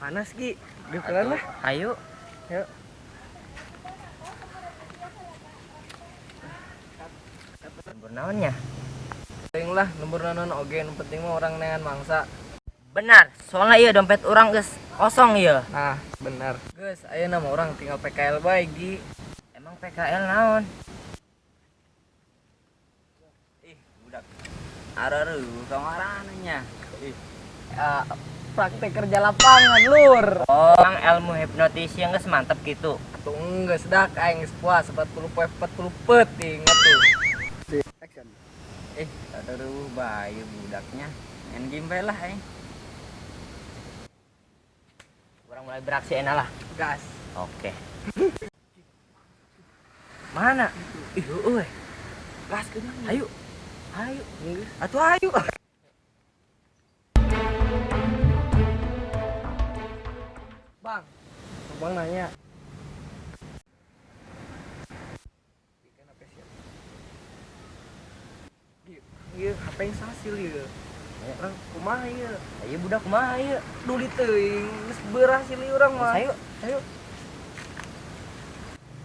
Panas Ki. Diukelan lah. Ayo. Yuk. Lembur naonnya? Teuing lah lembur naon oge nu penting mah urang neangan mangsa. Benar, soalnya iya dompet orang geus kosong iya. Nah, benar. Geus, ayeuna mah urang tinggal PKL bae, Gi. Emang PKL naon? Ih, budak. Areueuh kamarana nya. Ih, praktek kerja lapangan, Lur. Oh, emang ilmu hipnotis yang geus mantep gitu. Atuh geus dak aing geus puas 40 poe 40 peuting atuh. Action. Eh, aduh bae budaknya. Main game bae lah aing. Urang mulai beraksi enak lah. Gas. Oke. Mana? Ih, eueuh. Gas keun. Ayo. Ayo. Geus. Atuh ayo. Bang. Bang nanya. Ieu HP yang sasil ieu. Urang kumaha ieu? Ayo budak kumaha ieu? Duli teuing geus berhasil ieu urang mah. Ayo. Ayo.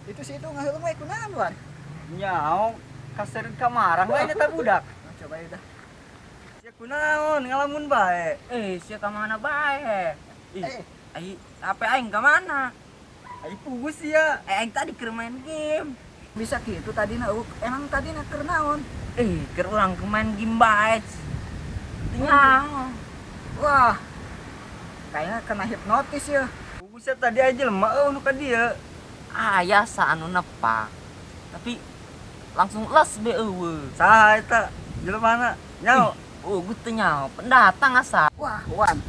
Itu sih itu ngaheuleuh we kunaon, Wan? Nyaho kasereun kamarang we eta budak. Nah, coba ya dah. Sia kunaon ngalamun bae. Eh, sia ka mana bae? Ih, Eh. ai HP aing ka mana? Ai pugus sia. Eh, aing tadi keur main game. Bisa gitu tadi na emang tadi na keur naon? Eh, keur urang keur main game bae. Nyaho. Wah. Kayaknya kena hipnotis ya. Pugus sia tadi aja jelema eueuh nu ka dieu. Aya sa anu nepak. Tapi langsung les be eueuh. Saha eta jelemana? Nyaho. Oh, gue teu nyaho, pendatang asa. Wah, Wan.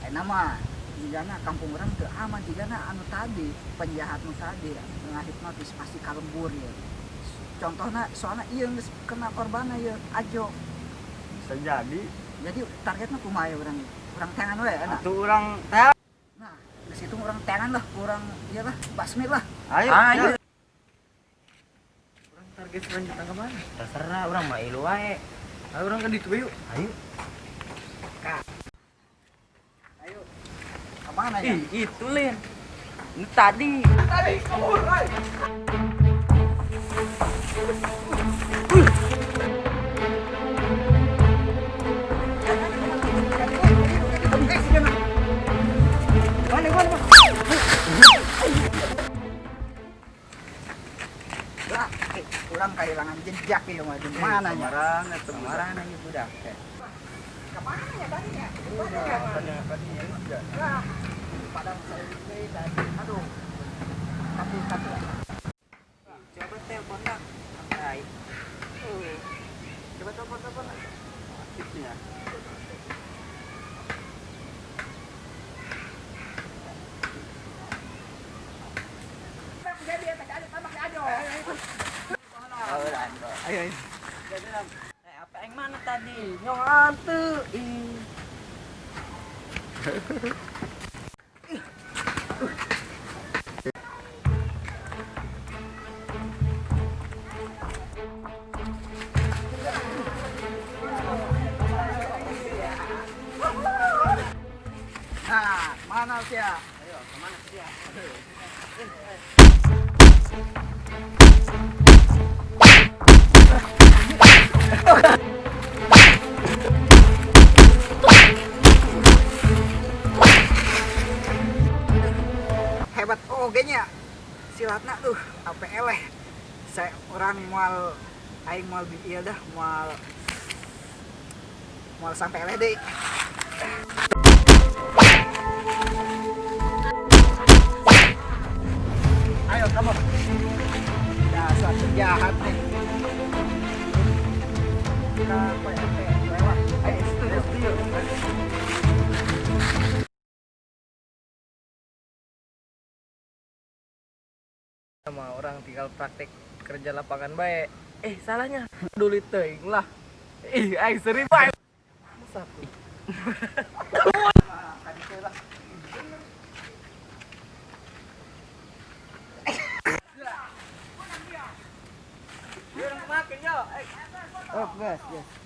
Enak mah jigana kampung urang teu aman jigana anu tadi penjahat nu tadi ngahipnotis pasti kalembur ya. Contohna soalna ieu geus kena korbanna ieu Ajo. Bisa jadi. Jadi targetna kumaha ya urang? Urang tangan we enak. Atuh urang teh. Nah, geus itu urang tangan lah, urang ieu lah, basmi lah. Ayo. Ayo. Urang target selanjutnya ke mana? Terserah urang mah ilu wae. Ayo urang ke ditu yuk. Ayo. Ayo. Kemana ya? Ih, itu Lin. Ini tadi. Tadi kabur, ay. Lah, urang kehilangan jejak ya mah di mana nya? Kamarana eta budak. Kamarana ieu budak teh. Kemana ya tadi ya? Mana ya? Wah, padang deui tadi. Aduh. Tapi Coba telepon lah. Ai. Coba telepon. Aktifnya. Ayo, ayo. Eh, apa yang mana tadi? Nyong atuh. Ih. Nah, mana sih ya? Ayo, kemana sih ya? Hebat oge nya silatna tuh apa eleh. Saya orang mual aing mual ieu dah mual mual sampai eleh deui. Ayo kamu. Dasar penjahat nih. Kita PRT lewat. Ayo, setuju, setuju. Sama orang tinggal praktek kerja lapangan bae. Eh, salahnya. Duli teuing lah. Ih, aing seri bae. Masa tuh? Urang kumakeun yo. Oh, guys, guys.